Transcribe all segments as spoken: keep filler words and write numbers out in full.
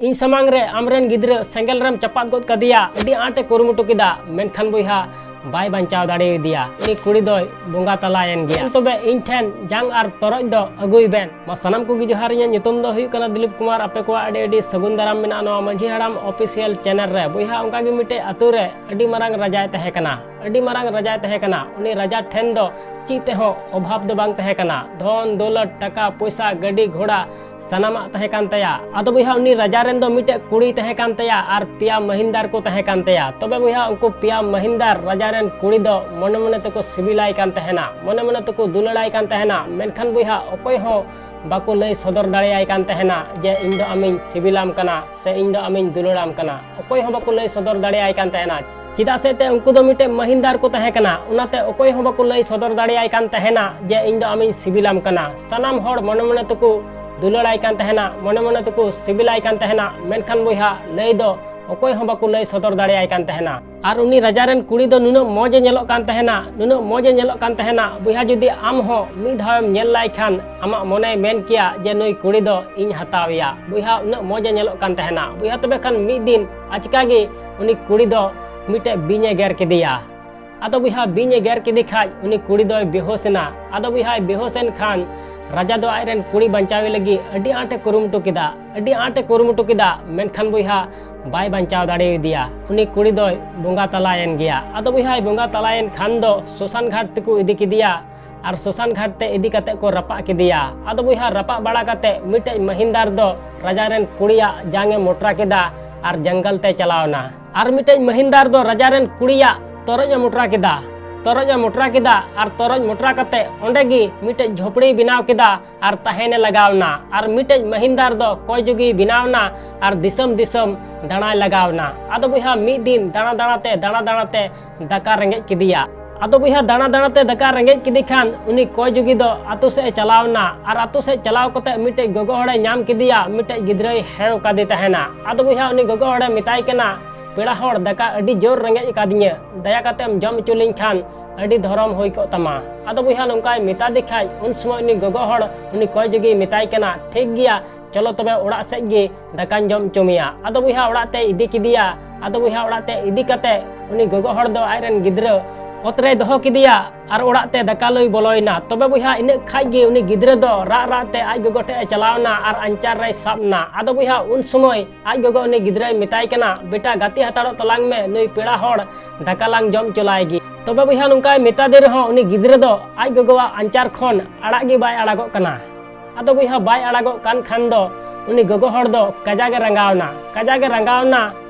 ᱤᱧ ᱥᱟᱢᱟᱝ ᱨᱮ ᱟᱢᱨᱮᱱ ᱜᱤᱫᱽᱨᱟᱹ ᱥᱮᱸᱜᱮᱞ ᱨᱮᱢ ᱪᱟᱯᱟᱫ ᱜᱚᱫ ᱠᱟᱫᱮᱭᱟ, ᱟᱹᱰᱤ ᱟᱸᱴ ᱮ ᱠᱩᱨᱩᱢᱩᱴᱩ ᱠᱮᱫᱟ, ᱢᱮᱱᱠᱷᱟᱱ ᱵᱚᱭᱦᱟ ᱵᱟᱭ ᱵᱟᱧᱪᱟᱣ ᱫᱟᱲᱮᱭᱟᱫᱮᱭᱟ᱾ ᱩᱱᱤ ᱠᱩᱲᱤ ᱫᱚᱭ ᱵᱚᱸᱜᱟ ᱛᱟᱞᱟᱭᱮᱱ ᱜᱮᱭᱟ᱾ ᱛᱚᱵᱮ ᱤᱧ ᱴᱷᱮᱱ ᱡᱟᱝ ᱟᱨ ᱛᱚᱨᱚᱡ ᱫᱚ ᱟᱹᱜᱩᱭ ᱵᱮᱱ᱾ ᱢᱟ ᱥᱟᱱᱟᱢ ᱠᱚᱜᱮ ᱡᱚᱦᱟᱨ, ᱤᱧᱟᱹᱜ ᱧᱩᱛᱩᱢ ᱫᱚ ᱦᱩᱭᱩᱜ ᱠᱟᱱᱟ ᱫᱤᱞᱤᱯ ᱠᱩᱢᱟᱨ᱾ ᱟᱯᱮ ᱠᱚᱣᱟᱜ ᱟᱹᱰᱤ ᱟᱹᱰᱤ ᱥᱟᱹᱜᱩᱱ ᱫᱟᱨᱟᱢ ᱢᱮᱱᱟᱜᱼᱟ ᱱᱚᱣᱟ ᱢᱟᱹᱡᱷᱤ ᱦᱟᱲᱟᱢ ᱚᱯᱷᱤᱥᱤᱭᱟᱞ ᱪᱮᱱᱮᱞ ᱨᱮ᱾ ᱵᱚᱭᱦᱟ, ᱚᱱᱠᱟ ᱜᱮ ᱢᱤᱫᱴᱮᱡ ᱟᱛᱳ ᱨᱮ ᱟᱹᱰᱤ ᱢᱟᱨᱟᱝ ᱨᱟᱡᱟᱭ ᱛᱟᱦᱮᱸ ᱠᱟᱱᱟ, ᱟᱹᱰᱤ ᱢᱟᱨᱟᱝ ᱨᱟᱡᱟᱭ ᱛᱟᱦᱮᱸ ᱠᱟᱱᱟ᱾ ᱩᱱᱤ ᱨᱟᱡᱟ ᱴᱷᱮᱱ ᱫᱚ ᱪᱮᱫ ᱛᱮᱦᱚᱸ ᱚᱵᱷᱟᱵᱽ ᱫᱚ ᱵᱟᱝ ᱛᱟᱦᱮᱸ ᱠᱟᱱᱟ᱾ ᱫᱷᱚᱱ ᱫᱚᱞᱚᱛ, ᱴᱟᱠᱟ ᱯᱚᱭᱥᱟ, ᱜᱟᱹᱰᱤ ᱜᱷᱚᱲᱟ, ᱥᱟᱱᱟᱢᱟᱜ ᱛᱟᱦᱮᱸ ᱠᱟᱱ ᱛᱟᱭᱟ᱾ ᱟᱫᱚ ᱵᱚᱭᱦᱟ, ᱩᱱᱤ ᱨᱟᱡᱟ ᱨᱮᱱ ᱫᱚ ᱢᱤᱫᱴᱮᱡ ᱠᱩᱲᱤ ᱛᱟᱦᱮᱸ ᱠᱟᱱ ᱛᱟᱭᱟ ᱟᱨ ᱯᱮᱭᱟ ᱢᱟᱹᱦᱤᱱᱫᱟᱨ ᱠᱚ ᱛᱟᱦᱮᱸ ᱠᱟᱱ ᱛᱟᱭᱟ᱾ ᱛᱚᱵᱮ ᱵᱚᱭᱦᱟ, ᱩᱱᱠᱩ ᱯᱮᱭᱟ ᱢᱟᱹᱦᱤᱱᱫᱟᱨ ᱨᱟᱡᱟ ᱨᱮᱱ ᱠᱩᱲᱤ ᱫᱚ ᱢᱚᱱᱮ ᱢᱚᱱᱮ ᱛᱮᱠᱚ ᱥᱤᱵᱤᱞᱟᱭ ᱠᱟᱱ ᱛᱟᱦᱮᱱᱟ, ᱢᱚᱱᱮ ᱢᱚᱱᱮ ᱛᱮᱠᱚ ᱫᱩᱞᱟᱹᱲᱟᱭ ᱠᱟᱱ ᱛᱟᱦᱮᱱᱟ᱾ ᱢᱮᱱᱠᱷᱟᱱ ᱵᱚᱭᱦᱟ, ᱚᱠᱚᱭ ᱦᱚᱸ ᱵᱟᱠᱚ ᱞᱟᱹᱭ ᱥᱚᱫᱚᱨ ᱫᱟᱲᱮᱭᱟᱭ ᱠᱟᱱ ᱛᱟᱦᱮᱱᱟ ᱡᱮ ᱤᱧ ᱫᱚ ᱟᱢᱤᱧ ᱥᱤᱵᱤᱞᱟᱢ ᱠᱟᱱᱟ ᱥᱮ ᱤᱧ ᱫᱚ ᱟᱢᱤᱧ ᱫᱩᱞᱟᱹᱲᱟᱢ ᱠᱟᱱᱟ᱾ ᱚᱠᱚᱭ ᱦᱚᱸ ᱵᱟᱠᱚ ᱞᱟᱹᱭ ᱥᱚᱫᱚᱨ ᱫᱟᱲᱮᱭᱟᱭ ᱠᱟᱱ ᱛᱟᱦᱮᱱᱟ᱾ ᱪᱮᱫᱟᱜ ᱥᱮ ᱛᱮ ᱩᱱᱠᱩ ᱫᱚ ᱢᱤᱫᱴᱮᱡ ᱢᱟᱹᱦᱤᱱᱫᱟᱨ ᱠᱚ ᱛᱟᱦᱮᱸ ᱠᱟᱱᱟ, ᱚᱱᱟᱛᱮ ᱚᱠᱚᱭ ᱦᱚᱸ ᱵᱟᱠᱚ ᱞᱟᱹᱭ ᱥᱚᱫᱚᱨ ᱫᱟᱲᱮᱭᱟᱭ ᱠᱟᱱ ᱛᱟᱦᱮᱱᱟ ᱡᱮ ᱤᱧ ᱫᱚ ᱟᱢᱤᱧ ᱥᱤᱵᱤᱞᱟᱢ ᱠᱟᱱᱟ᱾ ᱥᱟᱱᱟᱢ ᱦᱚᱲ ᱢᱚᱱᱮ ᱢᱚᱱᱮ ᱛᱮᱠᱚ ᱫᱩᱞᱟᱹᱲᱟᱭ ᱠᱟᱱ ᱛᱟᱦᱮᱱᱟ, ᱢᱚᱱᱮ ᱢᱚᱱᱮ ᱛᱮᱠᱚ ᱥᱤᱵᱤᱞᱟᱭ ᱠᱟᱱ ᱛᱟᱦᱮᱱᱟ, ᱢᱮᱱᱠᱷᱟᱱ ᱵᱚᱭᱦᱟ, ᱞᱟᱹᱭ ᱫᱚ ᱚᱠᱚᱭ ᱦᱚᱸ ᱵᱟᱠᱚ ᱞᱟᱹᱭ ᱥᱚᱫᱚᱨ ᱫᱟᱲᱮᱭᱟᱭ ᱠᱟᱱ ᱛᱟᱦᱮᱱᱟ᱾ ᱟᱨ ᱩᱱᱤ ᱨᱟᱡᱟ ᱨᱮᱱ ᱠᱩᱲᱤ ᱫᱚ ᱱᱩᱱᱟᱹᱜ ᱢᱚᱡᱽ ᱮ ᱧᱮᱞᱚᱜ ᱠᱟᱱ ᱛᱟᱦᱮᱱᱟ, ᱱᱩᱱᱟᱹᱜ ᱢᱚᱡᱽ ᱮ ᱧᱮᱞᱚᱜ ᱠᱟᱱ ᱛᱟᱦᱮᱱᱟ᱾ ᱵᱚᱭᱦᱟ, ᱡᱩᱫᱤ ᱟᱢ ᱦᱚᱸ ᱢᱤᱫ ᱫᱷᱟᱣᱮᱢ ᱧᱮᱞ ᱞᱟᱭ ᱠᱷᱟᱱ, ᱟᱢᱟᱜ ᱢᱚᱱᱮᱭ ᱢᱮᱱ ᱠᱮᱭᱟ ᱡᱮ ᱱᱩᱭ ᱠᱩᱲᱤ ᱫᱚ ᱤᱧ ᱦᱟᱛᱟᱣᱮᱭᱟ᱾ ᱵᱚᱭᱦᱟ, ᱩᱱᱟᱹᱜ ᱢᱚᱡᱽ ᱮ ᱧᱮᱞᱚᱜ ᱠᱟᱱ ᱛᱟᱦᱮᱱᱟ᱾ ᱵᱚᱭᱦᱟ, ᱛᱚᱵᱮ ᱠᱷᱟᱱ ᱢᱤᱫ ᱫᱤᱱ ᱟᱪᱠᱟ ᱜᱮ ᱩᱱᱤ ᱠᱩᱲᱤ ᱫᱚ ᱢᱤᱫᱴᱮᱡ ᱵᱤᱧ ᱮ ᱜᱮᱨ ᱠᱮᱫᱮᱭᱟ᱾ ᱟᱫᱚ ᱵᱚᱭᱦᱟ, ᱵᱤᱧ ᱮ ᱜᱮᱨ ᱠᱮᱫᱮ ᱠᱷᱟᱡ ᱩᱱᱤ ᱠᱩᱲᱤ ᱫᱚᱭ ᱵᱮᱦᱳᱥ ᱮᱱᱟ᱾ ᱟᱫᱚ ᱵᱚᱭᱦᱟᱭ ᱵᱮᱦᱳᱥ ᱮᱱ ᱠᱷᱟᱱ ᱨᱟᱡᱟ ᱫᱚ ᱟᱡ ᱨᱮᱱ ᱠᱩᱲᱤ ᱵᱟᱧᱪᱟᱣᱮ ᱞᱟᱹᱜᱤᱫ ᱟᱹᱰᱤ ᱟᱸᱴ ᱮ ᱠᱩᱨᱩᱢᱩᱴᱩ ᱠᱮᱫᱟ, ᱟᱹᱰᱤ ᱟᱸᱴ ᱮ ᱠᱩᱨᱩᱢᱩᱴᱩ ᱠᱮᱫᱟ, ᱢᱮᱱᱠᱷᱟᱱ ᱵᱚᱭᱦᱟ ᱵᱟᱭ ᱵᱟᱧᱪᱟᱣ ᱫᱟᱲᱮᱭᱟᱫᱮᱭᱟ᱾ ᱩᱱᱤ ᱠᱩᱲᱤ ᱫᱚᱭ ᱵᱚᱸᱜᱟ ᱛᱟᱞᱟᱭᱮᱱ ᱜᱮᱭᱟ᱾ ᱟᱫᱚ ᱵᱚᱭᱦᱟᱭ ᱵᱚᱸᱜᱟ ᱛᱟᱞᱟᱭᱮᱱ ᱠᱷᱟᱱ ᱫᱚ ᱥᱚᱥᱟᱱ ᱜᱷᱟᱴ ᱛᱮᱠᱚ ᱤᱫᱤ ᱠᱮᱫᱮᱭᱟ᱾ ᱟᱨ ᱥᱚᱥᱟᱱ ᱜᱷᱟᱴ ᱛᱮ ᱤᱫᱤ ᱠᱟᱛᱮ ᱠᱚ ᱨᱟᱯᱟᱜ ᱠᱮᱫᱮᱭᱟ᱾ ᱟᱫᱚ ᱵᱚᱭᱦᱟ, ᱨᱟᱯᱟᱜ ᱵᱟᱲᱟ ᱠᱟᱛᱮ ᱢᱤᱫᱴᱮᱡ ᱢᱟᱹᱦᱤᱱᱫᱟᱨ ᱫᱚ ᱨᱟᱡᱟ ᱨᱮᱱ ᱠᱩᱲᱤᱭᱟᱜ ᱡᱟᱝ ᱮ ᱢᱚᱴᱨᱟ ᱠᱮᱫᱟ ᱟᱨ ᱡᱟᱝᱜᱟᱞ ᱛᱮ ᱪᱟᱞᱟᱣ ᱮᱱᱟ᱾ ᱟᱨ ᱢᱤᱫᱴᱮᱡ ᱢᱟᱹᱦᱤᱱᱫᱟᱨ ᱫᱚ ᱨᱟᱡᱟ ᱨᱮᱱ ᱠᱩᱲᱤᱭᱟᱜ ᱛᱚᱨᱚᱡ ᱮ ᱢᱚᱴᱨᱟ ᱠᱮᱫᱟ᱾ ᱛᱚᱨᱚᱡ ᱮ ᱢᱚᱴᱨᱟ ᱠᱮᱫᱟ ᱟᱨ ᱛᱚᱨᱚᱡ ᱢᱚᱴᱨᱟ ᱠᱟᱛᱮ ᱚᱸᱰᱮ ᱜᱮ ᱢᱤᱫᱴᱮᱡ ᱡᱷᱚᱯᱲᱤ ᱵᱮᱱᱟᱣ ᱠᱮᱫᱟ ᱟᱨ ᱛᱟᱦᱮᱱ ᱮ ᱞᱟᱜᱟᱣ ᱮᱱᱟ᱾ ᱟᱨ ᱢᱤᱫᱴᱮᱡ ᱢᱟᱹᱦᱤᱱᱫᱟᱨ ᱫᱚ ᱠᱚᱭ ᱡᱩᱜᱤ ᱵᱮᱱᱟᱣ ᱮᱱᱟ ᱟᱨ ᱫᱤᱥᱚᱢ ᱫᱤᱥᱚᱢ ᱫᱟᱬᱟᱭ ᱞᱟᱜᱟᱣ ᱮᱱᱟ᱾ ᱟᱫᱚ ᱵᱚᱭᱦᱟ, ᱢᱤᱫ ᱫᱤᱱ ᱫᱟᱬᱟ ᱫᱟᱬᱟ ᱛᱮ, ᱫᱟᱬᱟ ᱫᱟᱬᱟ ᱛᱮ ᱫᱟᱠᱟ ᱨᱮᱸᱜᱮᱡ ᱠᱮᱫᱮᱭᱟ᱾ ᱟᱫᱚ ᱵᱚᱭᱦᱟ, ᱫᱟᱬᱟ ᱫᱟᱬᱟ ᱛᱮ ᱫᱟᱠᱟ ᱨᱮᱸᱜᱮᱡ ᱠᱮᱫᱮ ᱠᱷᱟᱱ ᱩᱱᱤ ᱠᱚᱭ ᱡᱩᱜᱤ ᱫᱚ ᱟᱛᱳ ᱥᱮᱫ ᱮ ᱪᱟᱞᱟᱣ ᱮᱱᱟ᱾ ᱟᱨ ᱟᱛᱳ ᱥᱮᱫ ᱪᱟᱞᱟᱣ ᱠᱟᱛᱮ ᱢᱤᱫᱴᱮᱡ ᱜᱚᱜᱚ ᱦᱚᱲᱮ ᱧᱟᱢ ᱠᱮᱫᱮᱭᱟ, ᱢᱤᱫᱴᱮᱡ ᱜᱤᱫᱽᱨᱟᱹᱭ ᱦᱮᱣ ᱠᱟᱫᱮ ᱛᱟᱦᱮᱱᱟ᱾ ᱟᱫᱚ ᱵᱚᱭᱦᱟ, ᱩᱱᱤ ᱜᱚᱜᱚ ᱦᱚᱲᱮ ᱢᱮᱛᱟᱭ ᱠᱟᱱᱟ, "ᱯᱮᱲᱟ ᱦᱚᱲ, ᱫᱟᱠᱟ ᱟᱹᱰᱤ ᱡᱳᱨ ᱨᱮᱸᱜᱮᱡ ᱟᱠᱟᱫᱤᱧᱟᱹ, ᱫᱟᱭᱟ ᱠᱟᱛᱮᱢ ᱡᱚᱢ ᱦᱚᱪᱚ ᱞᱤᱧ ᱠᱷᱟᱱ ᱟᱹᱰᱤ ᱫᱷᱚᱨᱚᱢ ᱦᱩᱭ ᱠᱚᱜ ᱛᱟᱢᱟ᱾" ᱟᱫᱚ ᱵᱚᱭᱦᱟ, ᱱᱚᱝᱠᱟᱭ ᱢᱮᱛᱟ ᱫᱮ ᱠᱷᱟᱡ ᱩᱱ ᱥᱚᱢᱚᱭ ᱩᱱᱤ ᱜᱚᱜᱚ ᱦᱚᱲ ᱩᱱᱤ ᱠᱚᱭ ᱡᱩᱜᱤᱭ ᱢᱮᱛᱟᱭ ᱠᱟᱱᱟ, "ᱴᱷᱤᱠ ᱜᱮᱭᱟ, ᱪᱚᱞᱚ ᱛᱚᱵᱮ ᱚᱲᱟᱜ ᱥᱮᱫ ᱜᱮ ᱫᱟᱠᱟᱧ ᱡᱚᱢ ᱦᱚᱪᱚ ᱢᱮᱭᱟ᱾ ᱟᱫᱚ ᱵᱚᱭᱦᱟ ᱚᱲᱟᱜ ᱛᱮ ᱤᱫᱤ ᱠᱮᱫᱮᱭᱟ᱾ ᱟᱫᱚ ᱵᱚᱭᱦᱟ ᱚᱲᱟᱜ ᱛᱮ ᱤᱫᱤ ᱠᱟᱛᱮ ᱩᱱᱤ ᱜᱚᱜᱚ ᱦᱚᱲ ᱫᱚ ᱟᱡ ᱨᱮᱱ ᱜᱤᱫᱽᱨᱟᱹ ᱚᱛ ᱨᱮᱭ ᱫᱚᱦᱚ ᱠᱮᱫᱮᱭᱟ ᱟᱨ ᱚᱲᱟᱜ ᱛᱮ ᱫᱟᱠᱟ ᱞᱩᱭ ᱵᱚᱞᱚᱭᱮᱱᱟ᱾ ᱛᱚᱵᱮ ᱵᱚᱭᱦᱟ ᱤᱱᱟᱹᱜ ᱠᱷᱟᱡ ᱜᱮ ᱩᱱᱤ ᱜᱤᱫᱽᱨᱟᱹ ᱫᱚ ᱨᱟᱜ ᱨᱟᱜ ᱛᱮ ᱟᱡ ᱜᱚᱜᱚ ᱴᱷᱮᱡ ᱮ ᱪᱟᱞᱟᱣ ᱮᱱᱟ ᱟᱨ ᱟᱧᱪᱟᱨ ᱨᱮᱭ ᱥᱟᱵ ᱮᱱᱟ᱾ ᱟᱫᱚ ᱵᱚᱭᱦᱟ ᱩᱱ ᱥᱚᱢᱚᱭ ᱟᱡ ᱜᱚᱜᱚ ᱩᱱᱤ ᱜᱤᱫᱽᱨᱟᱹᱭ ᱢᱮᱛᱟᱭ ᱠᱟᱱᱟ, ᱵᱮᱴᱟ ᱜᱟᱛᱮ ᱦᱟᱛᱟᱲᱚᱜ ᱛᱟᱞᱟᱝ ᱢᱮ, ᱱᱩᱭ ᱯᱮᱲᱟ ᱦᱚᱲ ᱫᱟᱠᱟ ᱞᱟᱝ ᱡᱚᱢ ᱦᱚᱪᱚ ᱞᱟᱭ ᱜᱮ᱾ ᱛᱚᱵᱮ ᱵᱚᱭᱦᱟ ᱱᱚᱝᱠᱟᱭ ᱢᱮᱛᱟ ᱫᱮ ᱨᱮᱦᱚᱸ ᱩᱱᱤ ᱜᱤᱫᱽᱨᱟᱹ ᱫᱚ ᱟᱡ ᱜᱚᱜᱚᱣᱟᱜ ᱟᱧᱪᱟᱨ ᱠᱷᱚᱱ ᱟᱲᱟᱜ ᱜᱮ ᱵᱟᱭ ᱟᱲᱟᱜᱚᱜ ᱠᱟᱱᱟ᱾ ᱟᱫᱚ ᱵᱚᱭᱦᱟ ᱵᱟᱭ ᱟᱲᱟᱜᱚᱜ ᱠᱟᱱ ᱠᱷᱟᱱ ᱫᱚ ᱩᱱᱤ ᱜᱚᱜᱚ ᱦᱚᱲ ᱫᱚ ᱠᱟᱡᱟᱠ ᱮ ᱨᱟᱸᱜᱟᱣ ᱮᱱᱟ, ᱠᱟᱡᱟᱠ ᱮ ᱨᱟᱸᱜᱟᱣ ᱮᱱᱟ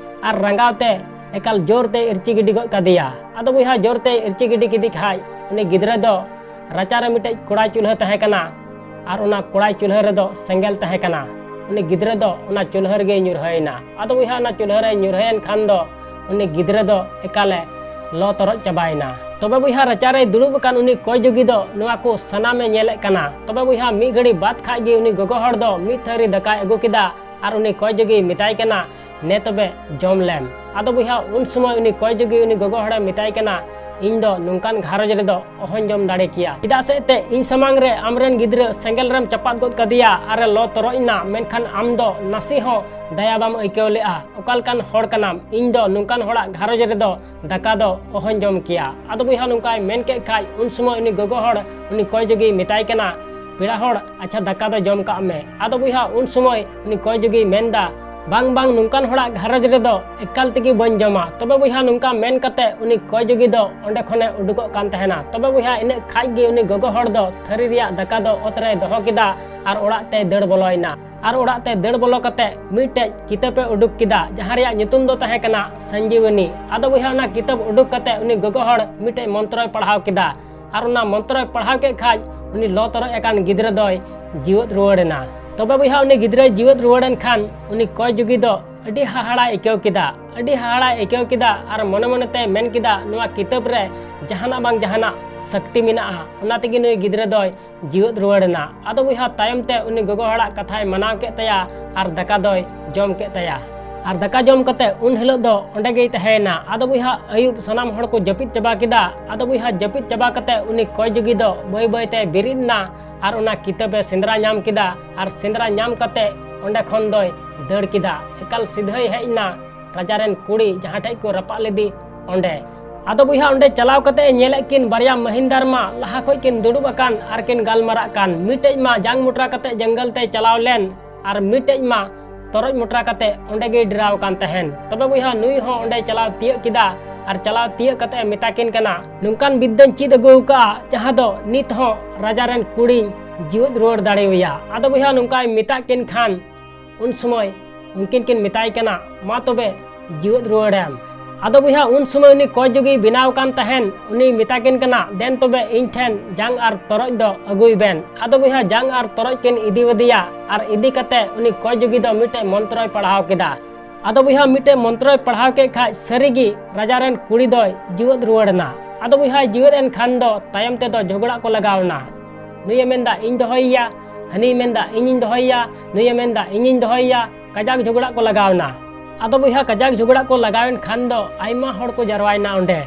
ᱟᱨ ᱨᱟᱸᱜᱟᱣ ᱛᱮ ᱮᱠᱟᱞ ᱡᱳᱨ ᱛᱮ ᱤᱨᱪᱤ ᱜᱤᱰᱤ ᱜᱚᱫ ᱠᱟᱫᱮᱭᱟ᱾ ᱟᱫᱚ ᱵᱚᱭᱦᱟ ᱡᱳᱨ ᱛᱮ ᱤᱨᱪᱤ ᱜᱤᱰᱤ ᱠᱮᱫᱮ ᱠᱷᱟᱡ ᱩᱱᱤ ᱜᱤᱫᱽᱨᱟᱹ ᱫᱚ ᱨᱟᱪᱟ ᱨᱮ ᱢᱤᱫᱴᱮᱡ ᱠᱚᱲᱟᱭ ᱪᱩᱞᱦᱟᱹ ᱛᱟᱦᱮᱸ ᱠᱟᱱᱟ ᱟᱨ ᱚᱱᱟ ᱠᱚᱲᱟᱭ ᱪᱩᱞᱦᱟᱹ ᱨᱮᱫᱚ ᱥᱮᱸᱜᱮᱞ ᱛᱟᱦᱮᱸ ᱠᱟᱱᱟ᱾ ᱩᱱᱤ ᱜᱤᱫᱽᱨᱟᱹ ᱫᱚ ᱚᱱᱟ ᱪᱩᱞᱦᱟᱹ ᱨᱮᱜᱮᱭ ᱧᱩᱨᱦᱟᱹᱭᱮᱱᱟ᱾ ᱟᱫᱚ ᱵᱚᱭᱦᱟ ᱚᱱᱟ ᱪᱩᱞᱦᱟᱹ ᱨᱮᱭ ᱧᱩᱨᱦᱟᱹᱭᱮᱱ ᱠᱷᱟᱱ ᱫᱚ ᱩᱱᱤ ᱜᱤᱫᱽᱨᱟᱹ ᱫᱚ ᱮᱠᱟᱞᱮ ᱞᱚ ᱛᱚᱨᱚᱡ ᱪᱟᱵᱟᱭᱮᱱᱟ᱾ ᱛᱚᱵᱮ ᱵᱚᱭᱦᱟ ᱨᱟᱪᱟ ᱨᱮᱭ ᱫᱩᱲᱩᱵ ᱟᱠᱟᱱ ᱩᱱᱤ ᱠᱚᱭ ᱡᱩᱜᱤ ᱫᱚ ᱱᱚᱣᱟ ᱠᱚ ᱥᱟᱱᱟᱢᱮ ᱧᱮᱞᱮᱫ ᱠᱟᱱᱟ᱾ ᱛᱚᱵᱮ ᱵᱚᱭᱦᱟ ᱢᱤᱫ ᱜᱷᱟᱹᱲᱤ ᱵᱟᱫ ᱠᱷᱟᱡ ᱜᱮ ᱩᱱᱤ ᱜᱚᱜᱚ ᱦᱚᱲ ᱫᱚ ᱢᱤᱫ ᱛᱷᱟᱹᱨᱤ ᱫᱟᱠᱟᱭ ᱟᱹᱜᱩ ᱠᱮᱫᱟ ᱟᱨ ᱩᱱᱤ ᱠᱚᱭ ᱡᱩᱜᱤᱭ ᱢᱮᱛᱟᱭ ᱠᱟᱱᱟ, ᱱᱮ ᱛᱚᱵᱮ ᱡᱚᱢ ᱞᱮᱢ᱾ ᱟᱫᱚ ᱵᱚᱭᱦᱟ ᱩᱱ ᱥᱚᱢᱚᱭ ᱩᱱᱤ ᱠᱚᱭ ᱡᱩᱜᱤ ᱩᱱᱤ ᱜᱚᱜᱚ ᱦᱚᱲᱮ ᱢᱮᱛᱟᱭ ᱠᱟᱱᱟ, ᱤᱧ ᱫᱚ ᱱᱚᱝᱠᱟᱱ ᱜᱷᱟᱨᱚᱸᱡᱽ ᱨᱮᱫᱚ ᱚᱦᱚᱧ ᱡᱚᱢ ᱫᱟᱲᱮ ᱠᱮᱭᱟ᱾ ᱪᱮᱫᱟᱜ ᱥᱮ ᱮᱱᱛᱮ ᱤᱧ ᱥᱟᱢᱟᱝ ᱨᱮ ᱟᱢᱨᱮᱱ ᱜᱤᱫᱽᱨᱟᱹ ᱥᱮᱸᱜᱮᱞ ᱨᱮᱢ ᱪᱟᱯᱟᱫ ᱜᱚᱫ ᱠᱟᱫᱮᱭᱟ ᱟᱨᱮ ᱞᱚ ᱛᱚᱨᱚᱡ ᱮᱱᱟ, ᱢᱮᱱᱠᱷᱟᱱ ᱟᱢ ᱫᱚ ᱱᱟᱥᱮ ᱦᱚᱸ ᱫᱟᱭᱟ ᱵᱟᱢ ᱟᱹᱭᱠᱟᱹᱣ ᱞᱮᱜᱼᱟ᱾ ᱚᱠᱟ ᱞᱮᱠᱟᱱ ᱦᱚᱲ ᱠᱟᱱᱟᱢ? ᱤᱧ ᱫᱚ ᱱᱚᱝᱠᱟᱱ ᱦᱚᱲᱟᱜ ᱜᱷᱟᱨᱚᱸᱡᱽ ᱨᱮᱫᱚ ᱫᱟᱠᱟ ᱫᱚ ᱚᱦᱚᱧ ᱡᱚᱢ ᱠᱮᱭᱟ᱾ ᱟᱫᱚ ᱵᱚᱭᱦᱟ ᱱᱚᱝᱠᱟᱭ ᱢᱮᱱ ᱠᱮᱫ ᱠᱷᱟᱡ ᱩᱱ ᱥᱚᱢᱚᱭ ᱩᱱᱤ ᱜᱚᱜᱚ ᱦᱚᱲ ᱩᱱᱤ ᱠᱚᱭ ᱡᱩᱜᱤᱭ ᱢᱮᱛᱟᱭ ᱠᱟᱱᱟ, ᱯᱮᱲᱟ ᱦᱚᱲ, ᱟᱪᱪᱷᱟ ᱫᱟᱠᱟ ᱫᱚ ᱡᱚᱢ ᱠᱟᱜ ᱢᱮ᱾ ᱟᱫᱚ ᱵᱚᱭᱦᱟ ᱩᱱ ᱥᱚᱢᱚᱭ ᱩᱱᱤ ᱠᱚᱭ ᱡᱩᱜᱤᱭ ᱢᱮᱱᱫᱟ, ᱵᱟᱝ ᱵᱟᱝ, ᱱᱚᱝᱠᱟᱱ ᱦᱚᱲᱟᱜ ᱜᱷᱟᱨᱚᱸᱡᱽ ᱨᱮᱫᱚ ᱮᱠᱟᱞ ᱛᱮᱜᱮ ᱵᱟᱹᱧ ᱡᱚᱢᱟ᱾ ᱛᱚᱵᱮ ᱵᱚᱭᱦᱟ ᱱᱚᱝᱠᱟ ᱢᱮᱱ ᱠᱟᱛᱮ ᱩᱱᱤ ᱠᱚᱭ ᱡᱩᱜᱤ ᱫᱚ ᱚᱸᱰᱮ ᱠᱷᱚᱱᱮ ᱩᱰᱩᱠᱚᱜ ᱠᱟᱱ ᱛᱟᱦᱮᱱᱟ᱾ ᱛᱚᱵᱮ ᱵᱚᱭᱦᱟ ᱤᱱᱟᱹᱜ ᱠᱷᱟᱡ ᱜᱮ ᱩᱱᱤ ᱜᱚᱜᱚ ᱦᱚᱲ ᱫᱚ ᱛᱷᱟᱹᱨᱤ ᱨᱮᱭᱟᱜ ᱫᱟᱠᱟ ᱫᱚ ᱚᱛ ᱨᱮᱭ ᱫᱚᱦᱚ ᱠᱮᱫᱟ ᱟᱨ ᱚᱲᱟᱜ ᱛᱮᱭ ᱫᱟᱹᱲ ᱵᱚᱞᱚᱭᱮᱱᱟ᱾ ᱟᱨ ᱚᱲᱟᱜ ᱛᱮ ᱫᱟᱹᱲ ᱵᱚᱞᱚ ᱠᱟᱛᱮ ᱢᱤᱫᱴᱮᱡ ᱠᱤᱛᱟᱹᱵ ᱮ ᱩᱰᱩᱠ ᱠᱮᱫᱟ, ᱡᱟᱦᱟᱸ ᱨᱮᱭᱟᱜ ᱧᱩᱛᱩᱢ ᱫᱚ ᱛᱟᱦᱮᱸ ᱠᱟᱱᱟ ᱥᱚᱧᱡᱤᱵᱚᱱᱤ᱾ ᱟᱫᱚ ᱵᱚᱭᱦᱟ ᱚᱱᱟ ᱠᱤᱛᱟᱹᱵ ᱩᱰᱩᱠ ᱠᱟᱛᱮ ᱩᱱᱤ ᱜᱚᱜᱚ ᱦᱚᱲ ᱢᱤᱫᱴᱮᱡ ᱢᱚᱱᱛᱨᱚᱭ ᱯᱟᱲᱦᱟᱣ ᱠᱮᱫᱟ᱾ ᱟᱨ ᱚᱱᱟ ᱢᱚᱱᱛᱨᱚᱭ ᱯᱟᱲᱦᱟᱣ ᱠᱮᱫ ᱠᱷᱟᱡ ᱩᱱᱤ ᱞᱚ ᱛᱚᱨᱚᱡ ᱟᱠᱟᱱ ᱜᱤᱫᱽᱨᱟᱹ ᱫᱚᱭ ᱡᱤᱣᱮᱫ ᱨᱩᱣᱟᱹᱲ ᱮᱱᱟ᱾ ᱛᱚᱵᱮ ᱵᱚᱭᱦᱟ ᱩᱱᱤ ᱜᱤᱫᱽᱨᱟᱹᱭ ᱡᱤᱣᱮᱫ ᱨᱩᱣᱟᱹᱲ ᱮᱱ ᱠᱷᱟᱱ ᱩᱱᱤ ᱠᱚᱭ ᱡᱩᱜᱤ ᱫᱚ ᱟᱹᱰᱤ ᱦᱟᱦᱟᱲᱟᱭ ᱟᱹᱭᱠᱟᱹᱣ ᱠᱮᱫᱟ, ᱟᱹᱰᱤ ᱦᱟᱦᱟᱲᱟᱭ ᱟᱹᱭᱠᱟᱹᱣ ᱠᱮᱫᱟ᱾ ᱟᱨ ᱢᱚᱱᱮ ᱢᱚᱱᱮ ᱛᱮ ᱢᱮᱱ ᱠᱮᱫᱟ, ᱱᱚᱣᱟ ᱠᱤᱛᱟᱹᱵ ᱨᱮ ᱡᱟᱦᱟᱱᱟᱜ ᱵᱟᱝ ᱡᱟᱦᱟᱱᱟᱜ ᱥᱚᱠᱛᱤ ᱢᱮᱱᱟᱜᱼᱟ, ᱚᱱᱟ ᱛᱮᱜᱮ ᱱᱩᱭ ᱜᱤᱫᱽᱨᱟᱹ ᱫᱚᱭ ᱡᱤᱣᱮᱫ ᱨᱩᱣᱟᱹᱲ ᱮᱱᱟ᱾ ᱟᱫᱚ ᱵᱚᱭᱦᱟ ᱛᱟᱭᱚᱢ ᱛᱮ ᱩᱱᱤ ᱜᱚᱜᱚ ᱦᱚᱲᱟᱜ ᱠᱟᱛᱷᱟᱭ ᱢᱟᱱᱟᱣ ᱠᱮᱫ ᱛᱟᱭᱟ ᱟᱨ ᱫᱟᱠᱟ ᱫᱚᱭ ᱡᱚᱢ ᱠᱮᱫ ᱛᱟᱭᱟ᱾ ᱟᱨ ᱫᱟᱠᱟ ᱡᱚᱢ ᱠᱟᱛᱮ ᱩᱱ ᱦᱤᱞᱳᱜ ᱫᱚ ᱚᱸᱰᱮ ᱜᱮᱭ ᱛᱟᱦᱮᱸᱭᱮᱱᱟ᱾ ᱟᱫᱚ ᱵᱚᱭᱦᱟ ᱟᱹᱭᱩᱵ ᱥᱟᱱᱟᱢ ᱦᱚᱲ ᱠᱚ ᱡᱟᱹᱯᱤᱫ ᱪᱟᱵᱟ ᱠᱮᱫᱟ᱾ ᱟᱫᱚ ᱵᱚᱭᱦᱟ ᱡᱟᱹᱯᱤᱫ ᱪᱟᱵᱟ ᱠᱟᱛᱮ ᱩᱱᱤ ᱠᱚᱭ ᱡᱩᱜᱤ ᱫᱚ ᱵᱟᱹᱭ ᱵᱟᱹᱭ ᱛᱮ ᱵᱮᱨᱮᱫ ᱮᱱᱟ ᱟᱨ ᱚᱱᱟ ᱠᱤᱛᱟᱹᱵ ᱮ ᱥᱮᱸᱫᱽᱨᱟ ᱧᱟᱢ ᱠᱮᱫᱟ ᱟᱨ ᱥᱮᱸᱫᱽᱨᱟ ᱧᱟᱢ ᱠᱟᱛᱮ ᱚᱸᱰᱮ ᱠᱷᱚᱱ ᱫᱚᱭ ᱫᱟᱹᱲ ᱠᱮᱫᱟ᱾ ᱮᱠᱟᱞ ᱥᱤᱫᱷᱟᱹᱭ ᱦᱮᱡ ᱮᱱᱟ ᱨᱟᱡᱟ ᱨᱮᱱ ᱠᱩᱲᱤ ᱡᱟᱦᱟᱸ ᱴᱷᱮᱡ ᱠᱚ ᱨᱟᱯᱟᱜ ᱞᱮᱫᱮ ᱚᱸᱰᱮ᱾ ᱟᱫᱚ ᱵᱚᱭᱦᱟ, ᱚᱸᱰᱮ ᱪᱟᱞᱟᱣ ᱠᱟᱛᱮ ᱮ ᱧᱮᱞᱮᱫ ᱠᱤᱱ ᱵᱟᱨᱭᱟ ᱢᱟᱹᱦᱤᱱᱫᱟᱨ ᱢᱟ ᱞᱟᱦᱟ ᱠᱷᱚᱡ ᱠᱤᱱ ᱫᱩᱲᱩᱵ ᱟᱠᱟᱱ ᱟᱨ ᱠᱤᱱ ᱜᱟᱞᱢᱟᱨᱟᱜ ᱠᱟᱱ᱾ ᱢᱤᱫᱴᱮᱡ ᱢᱟ ᱡᱟᱝ ᱢᱚᱴᱨᱟ ᱠᱟᱛᱮ ᱡᱚᱝᱜᱚᱞ ᱛᱮᱭ ᱪᱟᱞᱟᱣ ᱞᱮᱱ ᱟᱨ ᱢᱤᱫᱴᱮᱡ ᱢᱟ ᱛᱚᱨᱚᱡ ᱢᱚᱴᱨᱟ ᱠᱟᱛᱮ ᱚᱸᱰᱮ ᱜᱮᱭ ᱰᱮᱨᱟᱣ ᱟᱠᱟᱱ ᱛᱟᱦᱮᱱ᱾ ᱛᱚᱵᱮ ᱵᱚᱭᱦᱟ, ᱱᱩᱭ ᱦᱚᱸ ᱚᱸᱰᱮᱭ ᱪᱟᱞᱟᱣ ᱛᱤᱭᱟᱹᱜ ᱠᱮᱫᱟ ᱟᱨ ᱪᱟᱞᱟᱣ ᱛᱤᱭᱟᱹᱜ ᱠᱟᱛᱮ ᱮ ᱢᱮᱛᱟ ᱠᱤᱱ ᱠᱟᱱᱟ, ᱱᱚᱝᱠᱟᱱ ᱵᱤᱫᱽᱫᱟᱹᱧ ᱪᱮᱫ ᱟᱹᱜᱩ ᱟᱠᱟᱫᱼᱟ ᱡᱟᱦᱟᱸ ᱫᱚ ᱱᱤᱛ ᱦᱚᱸ ᱨᱟᱡᱟ ᱨᱮᱱ ᱠᱩᱲᱤᱧ ᱡᱤᱣᱮᱫ ᱨᱩᱣᱟᱹᱲ ᱫᱟᱲᱮᱣᱟᱭᱟ᱾ ᱟᱫᱚ ᱵᱚᱭᱦᱟ, ᱱᱚᱝᱠᱟᱭ ᱢᱮᱛᱟᱜ ᱠᱤᱱ ᱠᱷᱟᱱ ᱩᱱ ᱥᱚᱢᱚᱭ ᱩᱱᱠᱤᱱ ᱠᱤᱱ ᱢᱮᱛᱟᱭ ᱠᱟᱱᱟ, ᱢᱟ ᱛᱚᱵᱮ ᱡᱤᱣᱮᱫ ᱨᱩᱣᱟᱹᱲᱮᱢ᱾ ᱟᱫᱚ ᱵᱚᱭᱦᱟ, ᱩᱱ ᱥᱚᱢᱚᱭ ᱩᱱᱤ ᱠᱚᱭ ᱡᱩᱜᱤ ᱵᱮᱱᱟᱣ ᱠᱟᱱ ᱛᱟᱦᱮᱱ, ᱩᱱᱤᱭ ᱢᱮᱛᱟ ᱠᱤᱱ ᱠᱟᱱᱟ, ᱫᱮᱱ ᱛᱚᱵᱮ ᱤᱧ ᱴᱷᱮᱱ ᱡᱟᱝ ᱟᱨ ᱛᱚᱨᱚᱡ ᱫᱚ ᱟᱹᱜᱩᱭ ᱵᱮᱱ᱾ ᱟᱫᱚ ᱵᱚᱭᱦᱟ, ᱡᱟᱝ ᱟᱨ ᱛᱚᱨᱚᱡ ᱠᱤᱱ ᱤᱫᱤ ᱟᱫᱮᱭᱟ ᱟᱨ ᱤᱫᱤ ᱠᱟᱛᱮ ᱩᱱᱤ ᱠᱚᱭ ᱡᱩᱜᱤ ᱫᱚ ᱢᱤᱫᱴᱮᱡ ᱢᱚᱱᱛᱨᱚᱭ ᱯᱟᱲᱦᱟᱣ ᱠᱮᱫᱟ᱾ ᱟᱫᱚ ᱵᱚᱭᱦᱟ, ᱢᱤᱫᱴᱮᱡ ᱢᱚᱱᱛᱨᱚᱭ ᱯᱟᱲᱦᱟᱣ ᱠᱮᱫ ᱠᱷᱟᱡ ᱥᱟᱹᱨᱤᱜᱮ ᱨᱟᱡᱟ ᱨᱮᱱ ᱠᱩᱲᱤ ᱫᱚᱭ ᱡᱤᱣᱮᱫ ᱨᱩᱣᱟᱹᱲ ᱮᱱᱟ᱾ ᱟᱫᱚ ᱵᱚᱭᱦᱟ, ᱡᱤᱣᱮᱫ ᱮᱱ ᱠᱷᱟᱱ ᱫᱚ ᱛᱟᱭᱚᱢ ᱛᱮᱫᱚ ᱡᱷᱚᱜᱽᱲᱟ ᱠᱚ ᱞᱟᱜᱟᱣ ᱮᱱᱟ᱾ ᱱᱩᱭᱮ ᱢᱮᱱᱫᱟ, ᱤᱧ ᱫᱚᱦᱚᱭᱮᱭᱟ, ᱦᱟᱹᱱᱤᱭ ᱢᱮᱱᱫᱟ, ᱤᱧᱤᱧ ᱫᱚᱦᱚᱭᱮᱭᱟ, ᱱᱩᱭᱮ ᱢᱮᱱᱫᱟ, ᱤᱧᱤᱧ ᱫᱚᱦᱚᱭᱮᱭᱟ᱾ ᱠᱟᱡᱟᱠ ᱡᱷᱚᱜᱽᱲᱟ ᱠᱚ ᱞᱟᱜᱟᱣ ᱮᱱᱟ᱾ ᱟᱫᱚ ᱵᱚᱭᱦᱟ, ᱠᱟᱡᱟᱠ ᱡᱷᱚᱜᱽᱲᱟ ᱠᱚ ᱞᱟᱜᱟᱣᱮᱱ ᱠᱷᱟᱱ ᱫᱚ ᱟᱭᱢᱟ ᱦᱚᱲ ᱠᱚ ᱡᱟᱨᱣᱟᱭᱮᱱᱟ ᱚᱸᱰᱮ᱾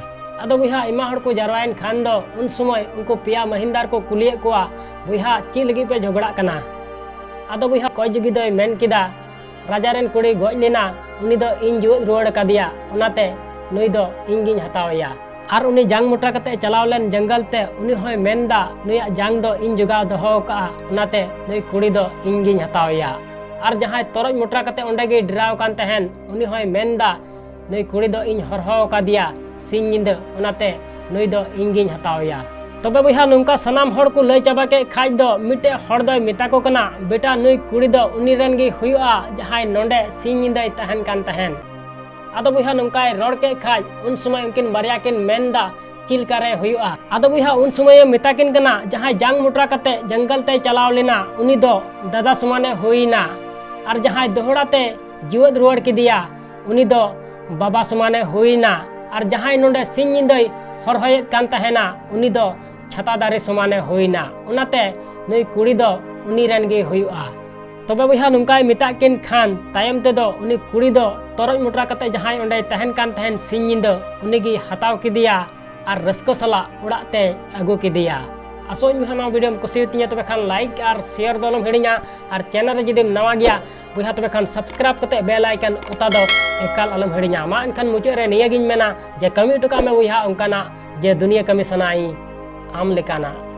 ᱟᱫᱚ ᱵᱚᱭᱦᱟ, ᱟᱭᱢᱟ ᱦᱚᱲ ᱠᱚ ᱡᱟᱨᱣᱟᱭᱮᱱ ᱠᱷᱟᱱ ᱫᱚ ᱩᱱ ᱥᱚᱢᱚᱭ ᱩᱱᱠᱩ ᱯᱮᱭᱟ ᱢᱟᱹᱦᱤᱱᱫᱟᱨ ᱠᱚ ᱠᱩᱞᱤᱭᱮᱫ ᱠᱚᱣᱟ, ᱵᱚᱭᱦᱟ, ᱪᱮᱫ ᱞᱟᱹᱜᱤᱫ ᱯᱮ ᱡᱷᱚᱜᱽᱲᱟᱜ ᱠᱟᱱᱟ? ᱟᱫᱚ ᱵᱚᱭᱦᱟ, ᱠᱚᱭ ᱡᱩᱜᱤ ᱫᱚᱭ ᱢᱮᱱ ᱠᱮᱫᱟ, ᱨᱟᱡᱟ ᱨᱮᱱ ᱠᱩᱲᱤ ᱜᱚᱡ ᱞᱮᱱᱟ, ᱩᱱᱤ ᱫᱚ ᱤᱧ ᱡᱤᱣᱮᱫ ᱨᱩᱣᱟᱹᱲ ᱟᱠᱟᱫᱮᱭᱟ, ᱚᱱᱟᱛᱮ ᱱᱩᱭ ᱫᱚ ᱤᱧ ᱜᱤᱧ ᱦᱟᱛᱟᱣᱮᱭᱟ᱾ ᱟᱨ ᱩᱱᱤ ᱡᱟᱝ ᱢᱚᱴᱨᱟ ᱠᱟᱛᱮ ᱪᱟᱞᱟᱣ ᱞᱮᱱ ᱡᱚᱝᱜᱚᱞ ᱛᱮ, ᱩᱱᱤ ᱦᱚᱸᱭ ᱢᱮᱱᱫᱟ, ᱱᱩᱭᱟᱜ ᱡᱟᱝ ᱫᱚ ᱤᱧ ᱡᱚᱜᱟᱣ ᱫᱚᱦᱚ ᱟᱠᱟᱫᱼᱟ, ᱚᱱᱟᱛᱮ ᱱᱩᱭ ᱠᱩᱲᱤ ᱫᱚ ᱤᱧ ᱜᱤᱧ ᱦᱟᱛᱟᱣᱮᱭᱟ᱾ ᱟᱨ ᱡᱟᱦᱟᱸᱭ ᱛᱚᱨᱚᱡ ᱢᱚᱴᱨᱟ ᱠᱟᱛᱮ ᱚᱸᱰᱮ ᱜᱮᱭ ᱰᱮᱨᱟᱣ ᱟᱠᱟᱱ ᱛᱟᱦᱮᱱ, ᱩᱱᱤ ᱦᱚᱸᱭ ᱢᱮᱱᱫᱟ, ᱱᱩᱭ ᱠᱩᱲᱤ ᱫᱚ ᱤᱧ ᱦᱚᱨᱦᱚ ᱟᱠᱟᱫᱮᱭᱟ ᱥᱤᱧ ᱧᱤᱫᱟᱹ, ᱚᱱᱟᱛᱮ ᱱᱩᱭ ᱫᱚ ᱤᱧ ᱜᱤᱧ ᱦᱟᱛᱟᱣᱮᱭᱟ᱾ ᱛᱚᱵᱮ ᱵᱚᱭᱦᱟ, ᱱᱚᱝᱠᱟ ᱥᱟᱱᱟᱢ ᱦᱚᱲ ᱠᱚ ᱞᱟᱹᱭ ᱪᱟᱵᱟ ᱠᱮᱫ ᱠᱷᱟᱡ ᱫᱚ ᱢᱤᱫᱴᱮᱡ ᱦᱚᱲ ᱫᱚᱭ ᱢᱮᱛᱟ ᱠᱚ ᱠᱟᱱᱟ, ᱵᱮᱴᱟ, ᱱᱩᱭ ᱠᱩᱲᱤ ᱫᱚ ᱩᱱᱤ ᱨᱮᱱ ᱜᱮ ᱦᱩᱭᱩᱜᱼᱟ ᱡᱟᱦᱟᱸᱭ ᱱᱚᱰᱮ ᱥᱤᱧ ᱧᱤᱫᱟᱹᱭ ᱛᱟᱦᱮᱱ ᱠᱟᱱ ᱛᱟᱦᱮᱱ᱾ ᱟᱫᱚ ᱵᱚᱭᱦᱟ, ᱱᱚᱝᱠᱟᱭ ᱨᱚᱲ ᱠᱮᱫ ᱠᱷᱟᱡ ᱩᱱ ᱥᱚᱢᱚᱭ ᱩᱱᱠᱤᱱ ᱵᱟᱨᱭᱟ ᱠᱤᱱ ᱢᱮᱱ ᱫᱟ, ᱪᱮᱫ ᱞᱮᱠᱟᱨᱮ ᱦᱩᱭᱩᱜᱼᱟ? ᱟᱫᱚ ᱵᱚᱭᱦᱟ, ᱩᱱ ᱥᱚᱢᱚᱭᱮ ᱢᱮᱛᱟ ᱠᱤᱱ ᱠᱟᱱᱟ, ᱡᱟᱦᱟᱸᱭ ᱡᱟᱝ ᱢᱚᱴᱨᱟ ᱠᱟᱛᱮ ᱡᱚᱝᱜᱚᱞ ᱛᱮᱭ ᱪᱟᱞᱟᱣ ᱞᱮᱱᱟ, ᱩᱱᱤ ᱫᱚ ᱫᱟᱫᱟ ᱥᱚᱢᱟᱱᱮ ᱦᱩᱭᱱᱟ᱾ ᱟᱨ ᱡᱟᱦᱟᱸᱭ ᱫᱚᱦᱲᱟ ᱛᱮ ᱡᱤᱣᱮᱫ ᱨᱩᱣᱟᱹᱲ ᱠᱮᱫᱮᱭᱟ, ᱩᱱᱤ ᱫᱚ ᱵᱟᱵᱟ ᱥᱚᱢᱟᱱᱮ ᱦᱩᱭᱱᱟ᱾ ᱟᱨ ᱡᱟᱦᱟᱸᱭ ᱱᱚᱰᱮ ᱥᱤᱧ ᱧᱤᱫᱟᱹᱭ ᱦᱚᱨᱦᱚᱭᱮᱫ ᱠᱟᱱ ᱛᱟᱦᱮᱱᱟ, ᱩᱱᱤ ᱫᱚ ᱪᱷᱟᱛᱟ ᱫᱟᱨᱮ ᱥᱚᱢᱟᱱᱮ ᱦᱩᱭᱱᱟ᱾ ᱚᱱᱟᱛᱮ ᱱᱩᱭ ᱠᱩᱲᱤ ᱫᱚ ᱩᱱᱤ ᱨᱮᱱ ᱜᱮᱭ ᱦᱩᱭᱩᱜᱼᱟ᱾ ᱛᱚᱵᱮ ᱵᱚᱭᱦᱟ, ᱱᱚᱝᱠᱟᱭ ᱢᱮᱛᱟᱜ ᱠᱤᱱ ᱠᱷᱟᱱ ᱛᱟᱭᱚᱢ ᱛᱮᱫᱚ ᱩᱱᱤ ᱠᱩᱲᱤ ᱫᱚ ᱛᱚᱨᱚᱡ ᱢᱚᱴᱨᱟ ᱠᱟᱛᱮ ᱡᱟᱦᱟᱸᱭ ᱚᱸᱰᱮᱭ ᱛᱟᱦᱮᱱ ᱠᱟᱱ ᱛᱟᱦᱮᱱ ᱥᱤᱧ ᱧᱤᱫᱟᱹ, ᱩᱱᱤᱜᱮᱭ ᱦᱟᱛᱟᱣ ᱠᱮᱫᱮᱭᱟ ᱟᱨ ᱨᱟᱹᱥᱠᱟᱹ ᱥᱟᱞᱟᱜ ᱚᱲᱟᱜ ᱛᱮᱭ ᱟᱹᱜᱩ ᱠᱮᱫᱮᱭᱟ᱾ ᱟᱥᱚᱜ ᱟᱹᱧ ᱵᱚᱭᱦᱟ ᱱᱚᱣᱟ video ᱮᱢ ᱠᱩᱥᱤᱭᱟᱛᱤᱧᱟ, ᱛᱚᱵᱮ ᱠᱷᱟᱱ like ᱟᱨ share ᱫᱚ ᱟᱞᱚᱢ ᱦᱤᱲᱤᱧᱟ, ᱟᱨ channel ᱨᱮ ᱡᱩᱫᱤᱢ ᱱᱟᱣᱟ ᱜᱮᱭᱟ ᱵᱚᱭᱦᱟ, ᱛᱚᱵᱮ ᱠᱷᱟᱱ subscribe ᱠᱟᱛᱮ bell icon ᱚᱛᱟ ᱫᱚ ᱮᱠᱟᱞ ᱟᱞᱚᱢ ᱦᱤᱲᱤᱧᱟ᱾ ᱢᱟ ᱮᱱᱠᱷᱟᱱ ᱢᱩᱪᱟᱹᱫ ᱨᱮ ᱱᱤᱭᱟᱹ ᱜᱤᱧ ᱢᱮᱱᱟ ᱡᱮ ᱠᱟᱹᱢᱤ ᱦᱚᱴᱚ ᱠᱟᱜ ᱢᱮ ᱵᱚᱭᱦᱟ ᱚᱱᱠᱟᱱᱟᱜ ᱡᱮ ᱫᱩᱱᱤᱭᱟᱹ ᱠᱟᱹᱢᱤ ᱥᱟᱱᱟᱭ ᱟᱢ ᱞᱮᱠᱟᱱᱟᱜ᱾